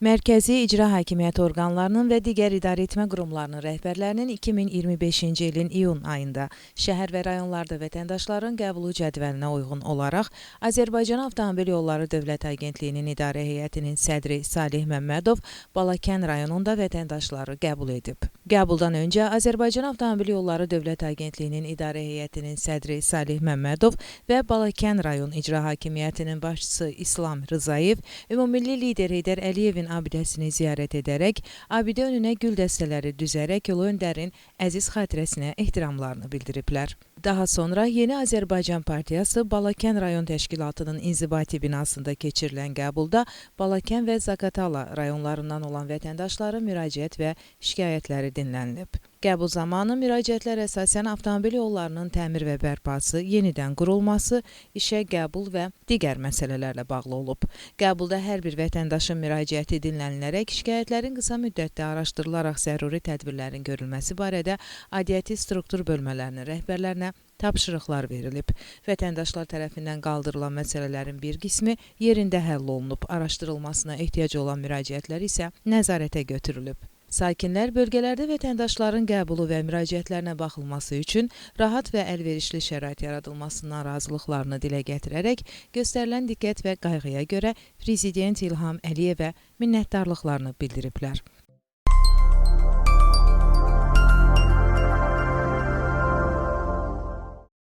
Mərkəzi icra hakimiyyəti orqanlarının və digər idarəetmə qurumlarının rəhbərlərinin 2025-ci ilin iyun ayında şəhər və rayonlarda vətəndaşların qəbulu cədvəlinə uyğun olaraq Azərbaycan Avtomobil Yolları Dövlət Agentliyinin İdarə Heyətinin sədri Salih Məmmədov Balakən rayonunda vətəndaşları qəbul edib. Qəbuldan öncə Azərbaycan Avtomobil Yolları Dövlət Agentliyinin İdarə Heyətinin sədri Salih Məmmədov və Balakən rayon icra hakimiyyətinin başçısı İslam Rzayev ümummilli lider Heydər Əliyevin abidəsini ziyarət edərək, abidə önünə gül dəstələri düzərək Ulu Öndərin əziz xatirəsinə ehtiramlarını bildiriblər. Daha sonra Yeni Azərbaycan Partiyası Balakən rayon təşkilatının inzibati binasında keçirilən qəbulda Balakən və Zaqatala rayonlarından olan vətəndaşların müraciət və şikayətləri dinlənilib. Qəbul zamanı müraciətlər əsasən avtomobil yollarının təmir və bərpası, yenidən qurulması, işə qəbul və digər məsələlərlə bağlı olub. Qəbulda hər bir vətəndaşın müraciəti dinlənilərək şikayətlərin qısa müddətdə araşdırılaraq zəruri tədbirlərin görülməsi barədə aidiyyəti struktur bölmələrinin rəhbərlərinə tapşırıqlar verilib. Vətəndaşlar tərəfindən qaldırılan məsələlərin bir qismi yerində həll olunub, araşdırılmasına ehtiyac olan müraciətlər isə nəzarətə götürülüb. Sakinlər bölgələrdə vətəndaşların qəbulu və müraciətlərinə baxılması üçün rahat və əlverişli şərait yaradılmasından razılıqlarını dilə gətirərək göstərilən diqqət və qayğıya görə Prezident İlham Əliyevə minnətdarlıqlarını bildiriblər.